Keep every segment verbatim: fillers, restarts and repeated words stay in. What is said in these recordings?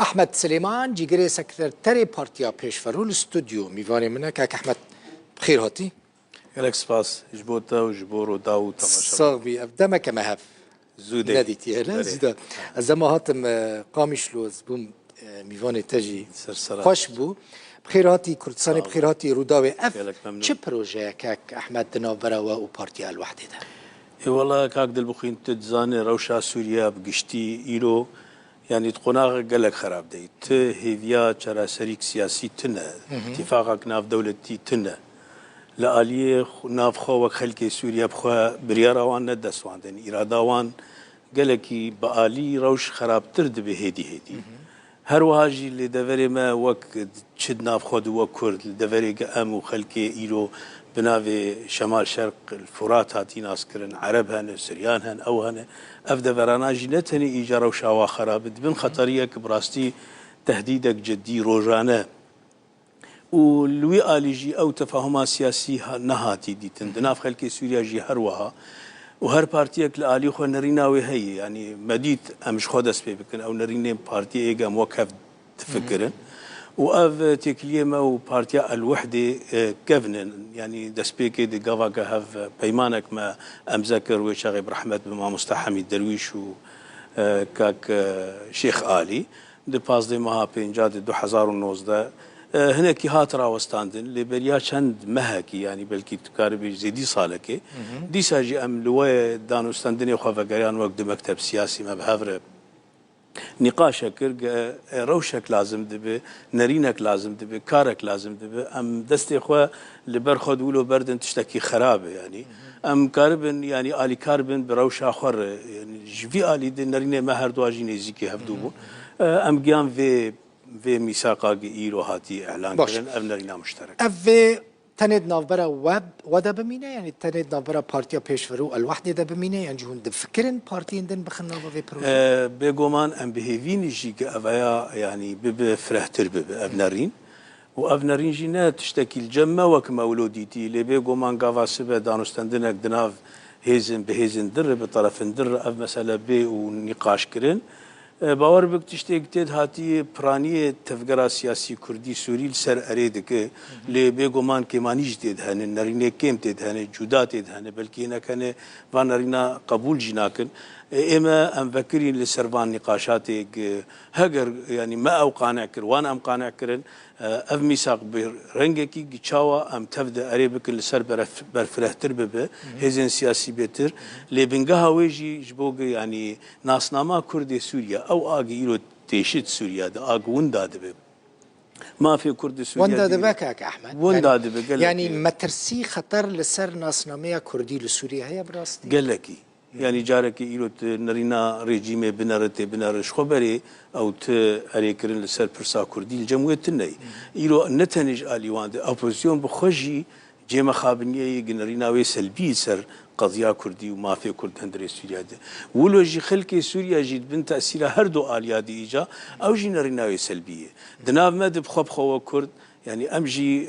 Ehmed Silêman, cîgirê sekreterê Partiya Pêşverû li stûdyo mîvanê min e. Kak Ehmed, bi xêr hatî. Gelek spas ji bo te û ji bo Rûdaw û temaşevan. Sax bî, ev demeke me hev Zû de. Nedîtiye, ne? Belê. Zû de. Ez dema hatim, e, Qamişlo, ez bûm, e, mîvanê te jî Ser sera. Xweş bû. Bi xêr hatî Kurdistanê, Sağ ol. Bi xêr hatî Rûdawê. Ev Gelek memnun. Çi projeyek e, Ehmed, di navbera we û Partiya El-Wehdê de? Ê wela, kak Dilbixwîn, tu dizanî rewşa Sûriye bi giştî îro, yanî, di qonaxek gelek xerab de yî. Ti hêviya çareserîk siyasî tune, Hı hı. îtîfaqek navdewletî tune. Li aliyê xw-, nav xwe wek xelkê Sûriye bi xwe biryara wan ne dest wan de, îrada wan gelekî bi alî rewş xerabtir dibe hêdî hêdî. Hı hı. Her wiha jî li deverê me wek çi di nav xwe de wek Kurd, li deverê ge em û xelkê îro bi navê Şemal Şerq, Furat hatî naskirin, Ereb hene, Siryan hene, ew hene. Ev deverana jî ne tenê îca rewşa wa xerab e, dibin xeteriyek bi rastî tehdîdek cidî rojane. Û li wî alî jî ew tefahuma siyasî ha-, nehatî dîtin. Di nav xelkê Sûriya jî her wiha. Û her partiyek li alî xwe nerîna wê heye. Yanî me dît em ji xwe dest pê bikin. Ew nerînên partiyê êgem wek hev difikirin. Û ev têkiliyê me û Partiya El-Wehdê, e, kevn in. Yanî destpêkê di gavake hev peymanek me emze kir, wê çaxê bi rehmet bi Mamoste Hemîd Derwîş û, e, Kak, e, Şêx Alî. Di pazdeh meha pênca de du hezar û nozdeh, e, hinekî hat rawestandin, lê beriya çend mehekî, yanî belkî tu karibê zêdî salekê, Hı hı. dîsa jî em li wê danûstendinê xwe vegeriyan wek du mekteb siyasî me bi hev re nîqaşe kir, ge, e, rewşek lazim dibe, nerînek lazim dibe, karek lazim dibe. Em destê xwe li ber xwe di wilo berdin, tiştekî xerab e, yanî. Hı hı. Em karibin, yanî alîkar bin bi rewşa xwe re. Yanî ji vî alî de nerînê me her dua jî nêzîkî hevdû bûn. Hı hı. E, em giyan vê, vê mîsaqa ge îro hatî îlan Baş. Kirin, ev nerîna muşterek. Ev vê tenê di navbera we, we de bimîne, yanî tenê di navbera Partiya Pêşverû û El-Wehdê de bimîne, yan jî hûn difikirin partiyên din bixin nava vê projeyê? E, bêguman em bi hêvî ne jî ge ev ya, yanî bibe firehtir bibe ev nerîn. Û ev nerîn jî ne tiştekî li cem me wek mewlo dîtî, lê bêguman gava sibe danûstendinek di nav hêzin, bi hêzin dir re, bi terefin dir re ev mesele bê û nîqaş kirin. E, bawer bik tiştê ge tê de hatî piraniyê tevgera siyasî kurdî sûrî li ser erê dike, lê bêguman kêmanî jî tê de hene, nerînê kêm tê de hene, cuda tê de hene, belkî hinek hene van nerîna qebûl jî nakin. E, ê me em vekirîn li ser van nîqaşatê ge heger, yanî me ew qane kir, wan em qane kirin, E, ev mîsaq bi rengekî gi çawa em tev de erê bikin li ser beref-, berfirehtir bibe, Hı hı. hêzên siyasî bêtir. Lê bingeha wê jî ji bo gi, yanî nasnama Kurdê Sûriye, ew a gi îro têşit Sûriye de, a gi winda dibe. Mafê Kurd li Sûriye Winda dî-, dibe, kak Ehmed. Winda Yanî, dibe, gelekî. Yanî metirsî, xeter li ser nasnameya Kurdî li Sûriye heye bi rastî? Gelekî. Yanî carekê îro tu nerîna rejîmê binere tê binere, ji xwe berê ew tu erê kirin li ser pirsa kurdî li cem wê tune ye. Îro ne tenê ji alî wan de, opozîsyon bi xwe jî cêmexabiniyê yê gi nerîna wê selbî li ser qediya kurdî û mafê kurd hundirê Sûriye de. Wilo jî xelkê Sûriye jî di bin tesîra her du aliya de îca, ew jî nerîna wê selbî ye. Di nav me de bi xwe bi xwe we kurd, Yanî em jî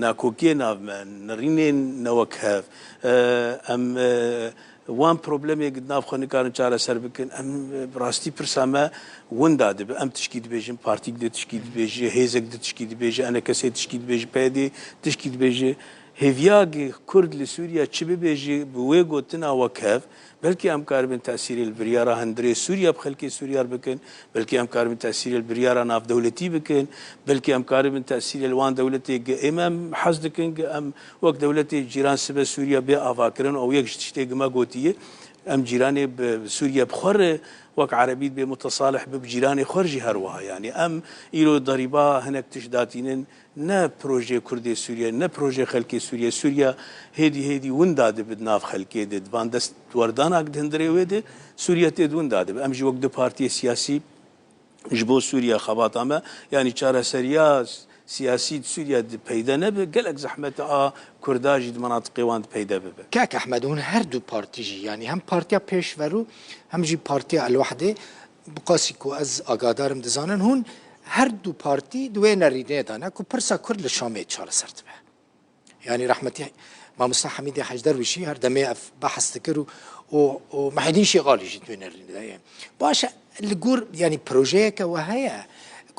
nakokiyê nav me, nerînên ne wek hev, e, em, e, wan problemê di nav xwe nikarin çareser bikin. Em, e, bi rastî pirsa me winda dibe. Em tişkî dibêjin, partîk de tişkî dibêje, hêzek de tişkî dibêje, enekesê tişkî dibêje, P Y D tişkî dibêje. Hêviya gi Kurd li Sûriye çi bibêje, bi wê gotina wek hev, Belkî em karibin tesîrê li biryara hundirê Sûriye bi xelkê Sûriyar bikin, belkî em karibin tesîrê li biryara navdewletî bikin, belkî em karibin tesîrê li wan dewletê gi êm em hez dikin, gi em wek dewletê cîran sibe Sûriye bê avakirin û yek ji tiştê gi me gotiye, em cîranê bi Sûriye bi xwe re wek erebî dibê mutesalih bi, bi cîranê xwe re jî her wiha. Yanî em îro derîba hinek tişt datînin, Ne projeyê Kurdê Sûriye, ne projeyê xelkê Sûriye. Sûriye hêdî hêdî winda dibe di nav xelkê de. Di van destwerdanak di hundirê wê de Sûriye tê di winda dibe. Em jî wek du partiyê siyasî ji bo Sûriye xebata me, yanî çareseriya siyasî di Sûriye de peyde nebe, gelek zehmet e a Kurda jî di menatiqê wan de peyde bibe. Kak Ehmed, hûn her du partî jî, yanî hem Partiya Pêşverû hem jî Partiya El-Wehdê, bi qasî ku ez agahdarim dizanin, hûn her du partî di wê nerînê de ne ku pirsa Kurd li Şamê çareser dibe. Yanî rehmetî Mamoste Hemîdê Hec Derwîşî her demê ev behs dikir û, û, û Mehedîn Şêxalî jî di wê nerînê de ye. Baş e, li gor, yanî projeyeke we heye,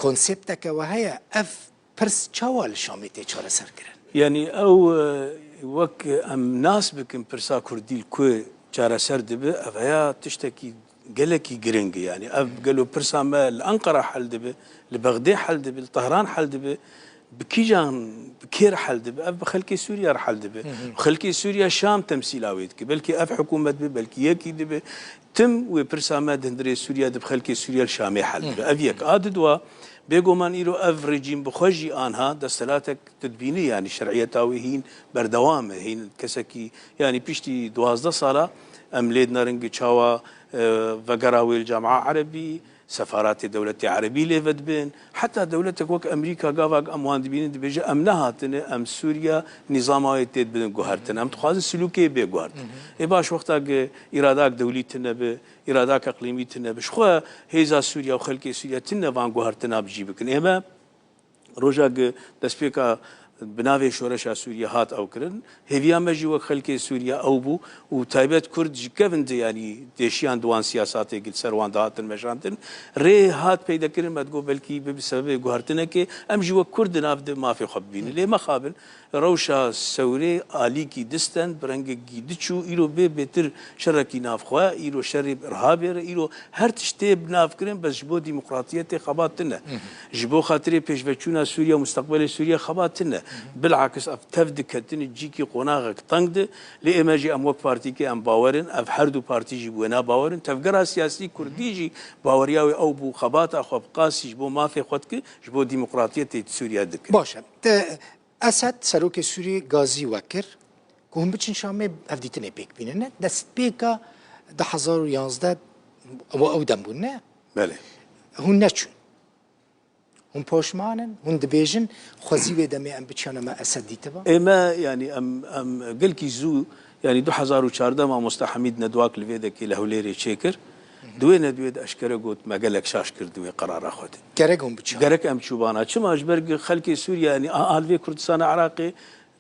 konsepteke we heye, ev pirs çawa li Şamê tê çareserkirin? Yanî ew, e, wek em nas bikin pirsa Kurdî li ku çareser dibe, ev heya tiştekî gelekî giring e. Yanî ev gelo pirsa me li Enqera hel dibe, li Bexdê hel dibe, li Tehran hel dibe, bi kîjan, bi kê re hel dibe? Ev bi xelkê Sûriye re hel dibe. Xelkê Sûriye Şam temsîla wê dike. Belkî ev hikûmet be, belkî yekî dibe. Tim wê pirsa me di hundirê Sûriye de bi xelkê Sûriye li Şamê hel dibe. Ev yek. A di dua, bêguman îro ev rejîm bi xwe jî anha desthilatek tu dibînî, yanî şer'iyeta wê hîn berdewam e, hîn kesekî, yanî piştî duwazdeh sala em lê dinerin ki çawa, e, vegera wê li Camia Erebî, sefaratê dewletê Erebî lê vedibin. Heta dewletek wek Amerîka gavak em wan dibînin dibêje, em nehatine, em Sûriya nîzama wê tê dibin guhertin. Em dixwazin silûkê bê guhertin. Ê baş, wexta ki îradak dewlî tine bi, îradak eqlîmî tine bi, ji xwe hêza Sûriya û xelkê Sûriya tine van guhertina bi cî bikin. Ê me roja ki destpêka bi navê Şoreşa Sûriye hat ew kirin, hêviya me jî wek xelkê Sûriye ew bû û taybet Kurd ji kevin de, yanî dêşiyan di wan siyasatê ki li ser wan dihatin meşandin, rê hat peyda kirin, me digot belkî bibe sebebê guhertinekê, em jî wek Kurd di nav de mafê xwe bibînin. Lê mexabin, rewşa Sewrê alîkî disten, bi rengekî diçû, îro bê bêtir şerekî navxwe, îro şerê bi irhabê re, îro her tişt tê bi nav kirin, bes ji bo demokratiyetê xebat tine. Ji bo xatirê pêşveçûna Sûriye û mustaqbelê Sûriye xebat tine. Bilakis ev tev diketin cîkî qonaxek teng de, lê ême jî em wek partîkê em bawer in, ev her du partî jî bi wêna bawer in. Tevgera siyasî kurdî jî baweriya wê ew bû, xebata xwe bi qasî ji bo mafê xwe dike, ji bo demokratiyetê Sûriye dike. Baş e. Te Esed, serokê Sûrî gazî we kir ku hûn biçin Şamê, ev dîtinê pêk bînin. Ne destpêka du hezar û yanzdeh ew, ew dem bûn, ne? Belê. Hûn neçûn. Hûn poşman in, hûn dibêjin, xwezî wê demê em biçiyane me Esed dîtiba? Ê me, yanî em, em gelkî zû, yanî du hezar û çardeh mamosta Hemîd Nedwak li vê dekê li Hewlêrê çêkir. Di wê nedwê de eşkere got, me gelek şaş kir di wê qerara xwe de. Gerek hûn biçin. Gerek em çûbana. Çima? Ji ber xelkê Sûriye, yanî a-, a li vê Kurdistana Iraqê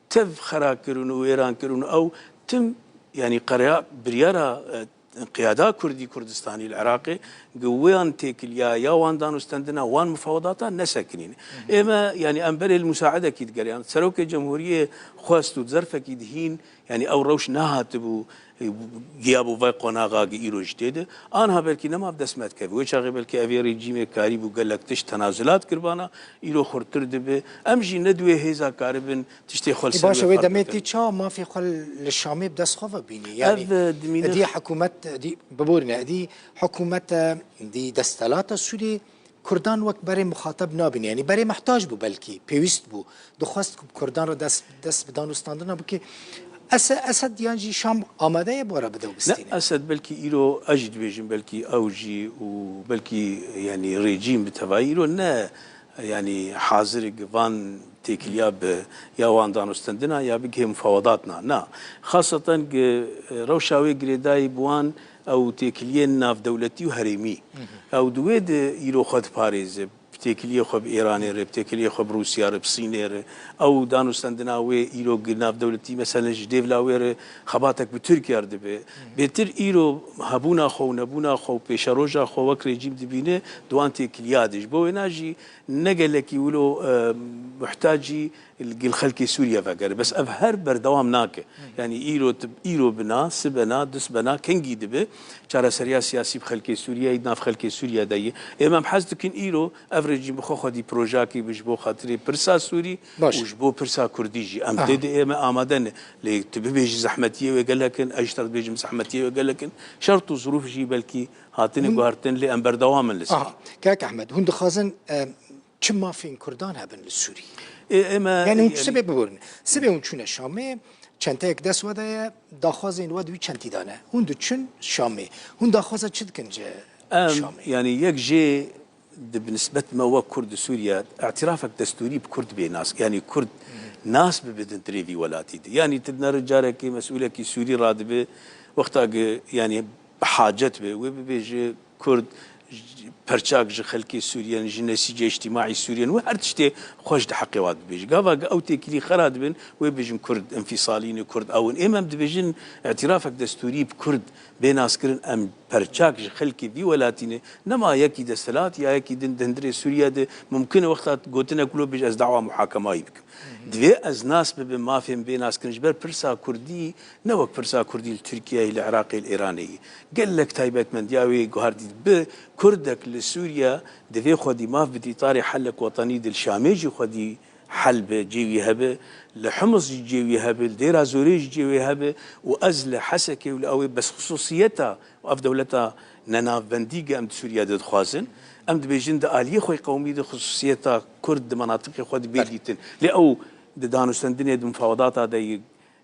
tev xera kirin û wêran kirin û ew tim, yanî qereya-, biryara, e, qiyada Kurdî Kurdistanî li Iraqê, gi wan têkiliya ya wan danûstendina, wan mufawedata nesekinîne. Ê me, yanî em berê li musaedekî digeriyan. Serokê Cemhuriyê xwest û di zerfekî dihîn, yanî ew rewş nehatibû, e, giya bû vay qonaxa gi îro jî tê de. Anha belkî nema bi dest me dikeve. Wê çaxê belkî ev ê rejîmê karîbû gelek tişt tenazulat kiribana, îro xurtir dibe. Em jî ne di wê hêza karibin tiştê xwe li Ê ser baş e, wê wê demê ferq tê bikin. Çawa mafê xwe li Şamê bi dest xwe ve bînî? Yanî Ev, e, dimîne edî hikûmet, edî, biborîne, edî hikûmet, e, dî desthilata Sûriyê Kurdan wek berê muxatab nabîne. Yanî berê mehtac bû belkî, pêwîst bû. Dixwest ku bi Kurdan re dest, dest bi danûstandina bike. Ese-, Esed yan jî Şam amade ye bi we re bide û Ne, bistîne? Esed belkî îro, ez jî dibêjim, belkî ew jî û belkî, yanî rejîm bi tevayî îro ne, yanî hazir e van têkiliya bi ya wan danûstendina ya bigihê mufawedatna. Na. Xaseten ki, e, rewşa wê girêdayî bi wan ew têkiliyên navdewletî û herêmî. Ew di wê de îro xwe diparêze. Bi têkiliyê xwe bi Êranê re, bi têkiliyê xwe bi Rûsya re, bi Sînê re. Ew danûstendina wê îro gi navdewletî, meselen ji dêvla wê re xebatek bi Tirkiye re dibe. Bêtir îro hebûna xwe û nebûna xwe û pêşeroja xwe wek rejîm dibîne di wan têkiliya de. Ji bo wêna jî ne gelekî wilo, e, muhtacî li gel xelkê Sûriye vegere. Bes ev her berdewam nake. Yanî îro, îro bina, sibena, dusbena, kengî dibe çareseriya siyasî bi xelkê Sûriye, di nav xelkê Sûriye de ye. Ê me em hez dikin îro ev rejîm bi xwe xwedî projeyekî bi ji bo xatirê pirsa Sûrî Baş. Û ji bo pirsa Kurdî jî. Em Aha. Tê de ê me amade ne. Lê tu bibêjî zehmetiyê wê gelek in, ez ji te dibêjim zehmetiyê wê gelek in. Şert û zirûf jî belkî hatine Hûn guhertin, lê em berdewam in li ser. Aha. Kak Ehmed, hûn dixwazin, e, çi mafên Kurdan hebin li Sûrî? Ê, ê me, Yanî hûn yanî sibê biborin. Sibê hûn çûne Şamê, çenteyek dest we de ye, daxwazên we di wî çentî de ne. Hûn diçin Şamê. Hûn daxwaza çi dikin ji Em, Şamê? Yanî yek jê di bi nisbet me wek Kurd di Sûriye, îtirafek destûrî bi Kurd bê nas. Yanî Kurd nas bibe di navê vî welatî de. Yanî tu dineri carekê mesûlekî Sûrî radibe, wexta ki, yanî bi hacet be, wê bibêje Kurd, j-, perçak ji xelkê Sûriyen, ji nesîcê îctîmaî Sûriyen, wê her tiştê xweş di heqê wan dibêje. Gava ki ew têkilî xera dibin, wê bêjin Kurd înfîsalî ne, Kurd ew in. Ê me em dibêjin îtirafek destûrî bi Kurd bê naskirin, em perçak ji xelkê vî welatî ne. Nema yekî desthilat ya yekî din di hundirê Sûriye de mumkin e wexta gotinek wilo bêje ez dawa muhakemayî bikim. Divê ez nas bibim, mafên bê naskirin ji ber pirsa Kurdî, ne wek pirsa Kurdî li Tirkiyeyê, li Iraqê, li Îranê ye. Gelek taybetmendiya wê guhar dît. Bi Kurdek li Sûriye divê xwedî maf bi dîtarê helek wetenî di li Şamê jî xwedî hel be, cê wî hebe, li Himis jî cê wî hebe, li Dêra Zorê jî cê wî hebe û ez li Hesekê û li ew ê bes xisûsiyeta û ev dewleta nenavbendî ge em di Sûriye de dixwazin. Em dibêjin di aliyê xwe qewmî de xisûsiyeta Kurd di menatiqê xwe de bê dîtin. Lê ew di danûstendinê di mufawedata de yî,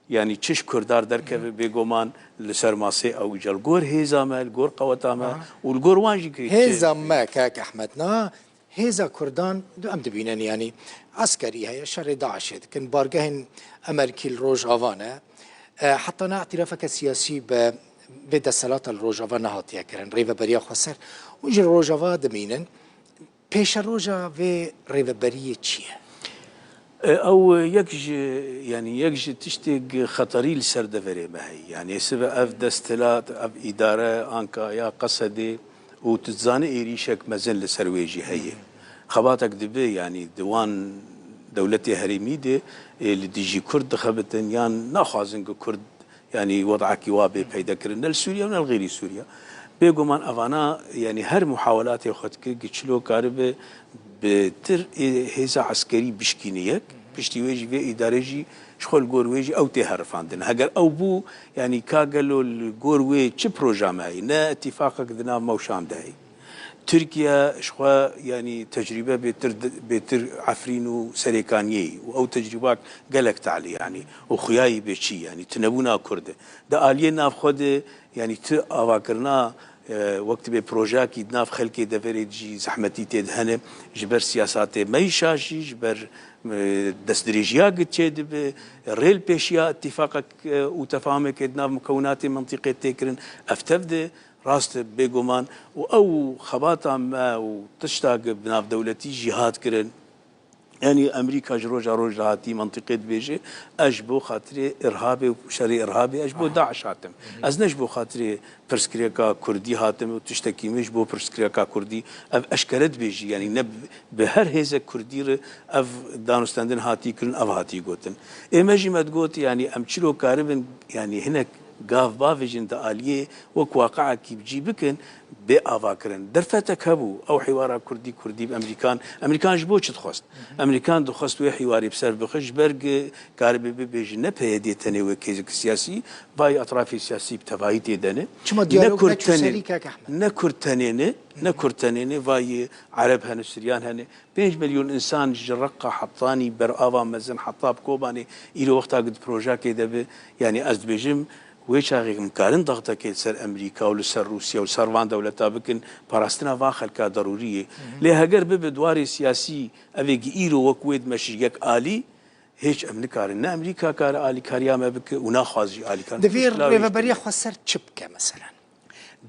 yanî çi ji Kurdar derkeve bêguman li ser masê ew îca li gor hêza me, li gor qeweta me û li gor wan jî ki çi Hêza me, kak Ehmed, na hêza Kurdan du em dibînin, yanî eskerî heye, şerê DAIŞê dikin, bargehên Emerkî li Rojava ne. E, heta na îtirafeke siyasî bi vê desthilata li Rojava nehatiye kirin, rêveberiya xweser. Hûn ji Rojava dimînin. Pêşeroja vê rêveberiyê çi ye? E, ew yek ji, yanî yek ji tiştê xeterî li ser deverê me heye. Yanî sibe ev desthilat, ev îdare, anka ya Qesedê û tu dizanî êrîşek mezin li ser wê jî heye. Xebatek dibe, yanî di wan dewletê herêmî de, ê, li dijî Kurd dixebitin yan naxwazin ku Kurd, yanî wed'ekî wa bê peyda kirin, ne li Sûriye û ne li xêrî Sûriye. Bêguman evana, yanî her muhawelatê xwe dike, gi çilo karibe bi tir ê hêza eskerî bişkîne yek, piştî wê jî vê îdare jî ji xwe li gor wê jî ew tê herifandin. Heger ew bû, yanî ka gelo li gor wê çi proja me heye? Ne îtîfaqek di nav me û Şam de heye. Tirkiye ji xwe, yanî tecrîbe bêtir, bêtir Efrîn û Serêkaniyê ye û ew tecrîbak gelek talî, yanî û xuyayî bê çî, yanî tunebûna Kurd e. Di aliyê nav xwe de, yanî tu avakirina, e, wek tu bê projeyakî di nav xelkê deverê de jî zehmetî tê de hene, ji ber siyasatê me yî şaş jî, ji ber, e, destdirêjiya gi çê dibe, rê li pêşiya îtîfaqek, e, û tefahumekê di nav mukewinatê mintîqê tê kirin. Ev tev de Rast e, bêguman û ew xebata me û tişta gi bi navdewletî jî hat kirin. Yanî Amerîka ji roja roj dahatî mentiqê dibêje, ez ji bo xatirê irhabê û şerê irhabê, ez ji bo DAIŞ hatim. Ez ne ji bo xatirê pirsgirêka Kurdî hatim û tiştekî me ji bo pirsgirêka Kurdî, ev eşkere dibêjî, yanî ne bi, bi her hêzek Kurdî re ev danûstendin hatî kirin, ev hatî gotin. Ê me jî me digot, yanî em çilo karibin, yanî hinek gav bavêjin di aliyê wek waqiekî bi cî bikin, bê ava kirin. Derfetek hebû, ew hîwara Kurdî, Kurdî bi Emerîkan, Emerîkan ji bo çi dixwest? Emerîkan dixwest wê hîwarê bi ser bixe, ji ber gi karibe bibêje ne P Y D tenê wek hêzek siyasî, vay etrafê siyasî bi tevahî tê de ne. Çima Ne diyalog Kurd neçû tenê, serî, kak Ehmed? Ne Kurd tenê ne, ne Kurd tenê ne, vay Ereb hene, Suryan hene. Pênc milyon însan ji Reqa hetanî berava mezin heta bi Kobanê îro wexta ku di projeyekê de be, yanî ez dibêjim, wê çaxê em karin daxtekê li ser Amerîka û li ser Rûsya û li ser van dewleta bikin, parastina van xelka derûrî ye. Lê heger bibe di warê siyasî, ev ê gi îro wek wê dimeşe yek alî, hêç em nikarin. Ne Amerîka kare alîkariya me bike û naxwaz jî alîkar. Divê Pişt lawê rêveberiya jî xweser çi bike meselen?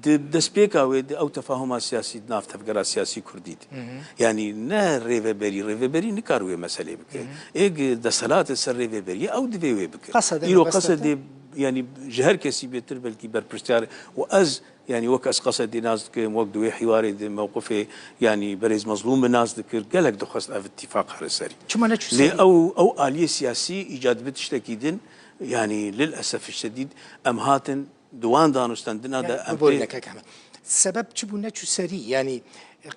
Di destpêka wê de ew tefahuma siyasî di nav tevgera siyasî Kurdî de. Yanî ne rêveberî, rêveberî nikar wê meselê bike. Ê gi desthilat li ser rêveberiyê ew divê wê bike. Qesedê Îro mebeste te? Qesedê, yanî ji her kesî bêtir belkî berpirsiyar û ez, yanî wek ez Qesedê nas dikim, wek di wê hîwarê de mewqifê, yanî berêz Mezlûm min nas dikir, gelek dixwest ev îtîfaq here serî. Çima neçû Lê serî? ew, ew aliyê siyasî îcad bi tiştekî din, yanî lil esef şedîd em hatin Di wan danûstendina de Yanî, em biborîne, pê kek Ehmed. Sebeb çi bû neçû serî? Yanî,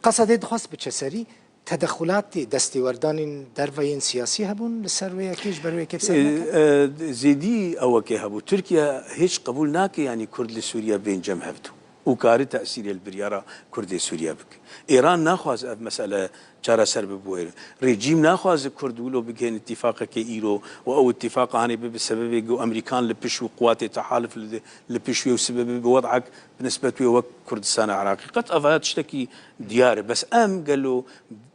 Qesedê dixwest biçe serî, tedexulatê destêwerdanên derve yên siyasî hebûn li ser wê yekê, ji ber wê yekê bi ser E, neket? e, zêdî ewekê hebû. Tirkiye hêç qebûl nake, yanî Kurd li Sûriye bên cem hevdû û kari tesîrê li biryara Kurdê Sûriye bike. Îran naxwaz ev mesele çareser bibuwêrin. Rejîm naxwaze Kurd wilo bigihên îtîfaqekê îro û ew îtîfaqa hanê bibe sebebê ku Amerîkan li piş û quwatê tehalif li, li piş wê û sibe bibe wed'ek bi nisbet wê wek Kurdistana Iraqê. Qet evaya tiştekî diyar e. Bes em gelo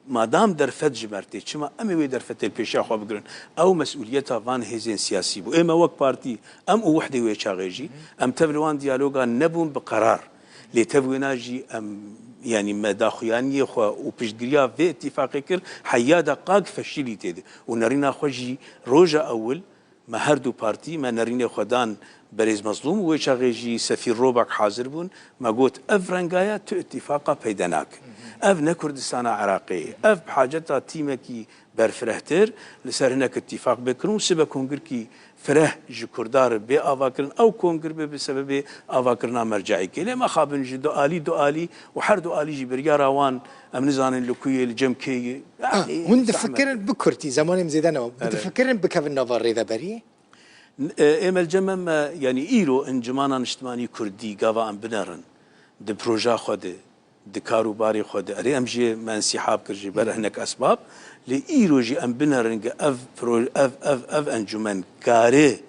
madam derfet ji me re tê, çima em ê wê derfetê li pêşiya xwe bigirin? Ew mesûliyeta van hêzên siyasî bû. Ê me wek partî, em û Wehdê wê çaxê jî, em tev li wan diyalogan nebûn bi qerar. Lê tev wêna jî em, yanî me daxuyaniyê xwe û piştgiriya vê îtîfaqê kir, heya de qag feşîlî tê de. Û nerîna xwe jî roja ewil me her du partî me nerînê xwe dan Berêz Mezlûm û wê çaxê jî Sefîr Robak hazir bûn. Me got, ev rengaya tu îtîfaqa peyde nake. Ev ne Kurdistana Iraqê ye. Ev bi haceta tîmekî berfirehtir li ser hinek îtîfaq bê kirin û sibe kongirkî fireh ji Kurda re bê avakirin. Ew kongir bê bi sebebê avakirina merceîkê. Lê mexabin ji du alî, du alî û her du alî jî biryara wan em nizanin li ku yê, li cem kê ye. Ah, Yanî hûn zehmet. Difikirin bi kurtî, zemanê min zêde nema. Erê. Difikirin bikevin nava rêveberiyê? N-, e, ê melceme me, yanî îro encimana niştimanî kurdî gava em binerin, di proja xwe de, di kar û barê xwe de, erê em jê me însîhab kir ji ber hinek esbab, lê îro jî em binerin ke ev pro-, ev, ev, ev encûmen kare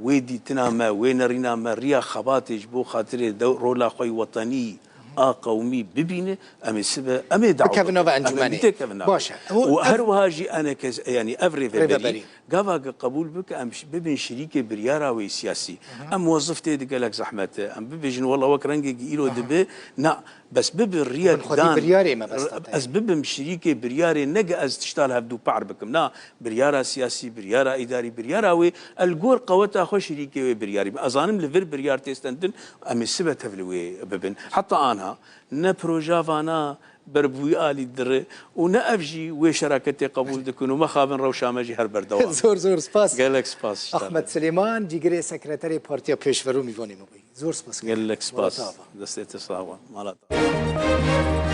wê dîtina me, wê nerîna me, riya xebatê ji bo xatirê dew-, rola xwe yî wetenî, a qewmî bibîne, em ê sibe, em ê dawet Bikevin nava bikin, em ê encûmenê. Bidê kevin nava. Baş e. Û Û ev her wiha jî eneke, yanî ev rêveberî, Rêveberî. gava ke qebûl bike, em ş-, bibin şirîkê biryara wê siyasî. Em muwezif tê di gelek zehmet e. Em bibêjin, wela wek rengekî îro dibe, na, bes bibe riyek Min xwedî dan. Biryarê me bes date. Ez bibim şirîkê biryarê, ne ke ez tişta li hevdû pahr bikim. Na, biryara siyasî, biryara îdarî, biryara wê, el gor qeweta xwe şirîkê wê biryarî. Ez zanim li vir biryar tê stendin, em ê sibe tev li wê bibin. Heta anha, ne proja vana ber bi wî alî dire û ne ev jî wê şeraketê qebûl dikin û mexabin rewşa me jî her berdewam. Zor, zor spas. Gelek spas ji te re. Ahmet Silêman, cîgirê sekreterê Partiya Pêşverû mîvanê me bûyî. Zor spas. Gelek spas. Mala te ava. Destê te sax be. Mala te ava.